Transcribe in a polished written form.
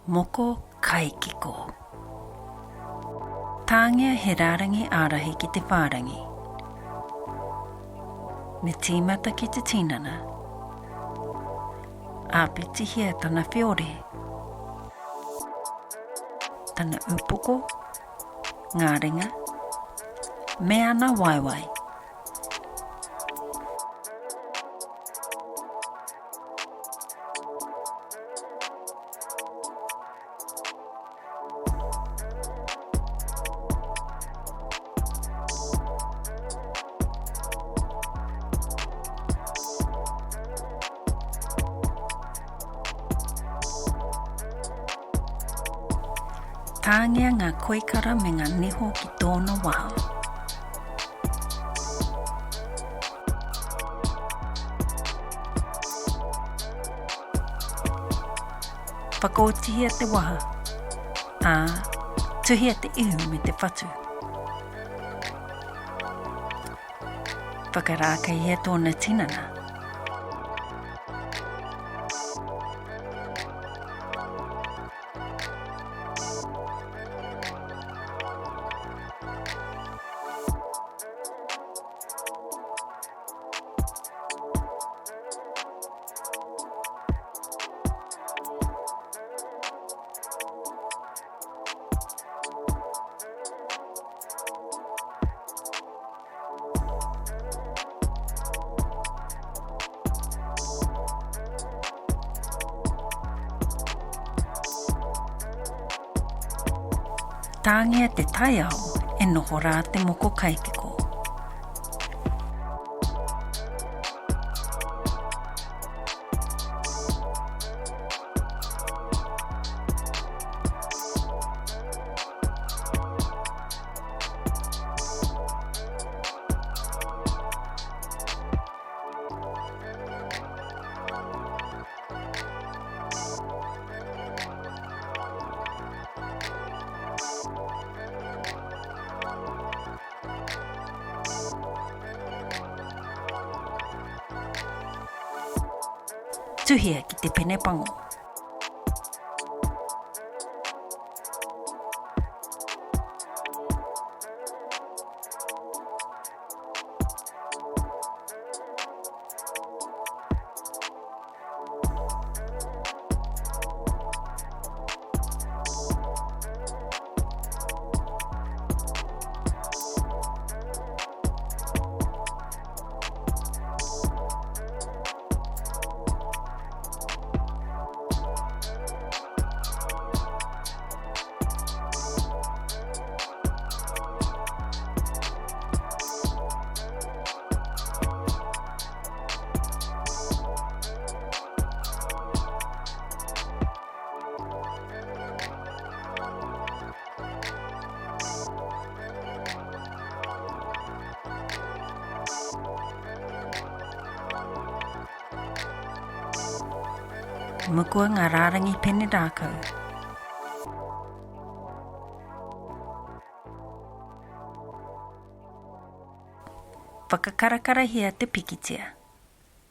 Moko kaikiko. Tāngia he rārangi ārahi ki te whārangi. Me tīmata ki te tinana. Āpitihia tana whiore, tana upoko, ngā ringa, me ana waewae. Tāngia ngā koikara me ngā niho ki tōna waha. Whakaotihia te waha, ā, tuhia te ihu me te whatu. Whakarākeihia tōna tinana. Tāngia te taiao e noho rā te moko kaikiko. Tuhia ki te pene pango. Mukua ngā rārangi pene rākau. Whakakarakarahia te pikitia.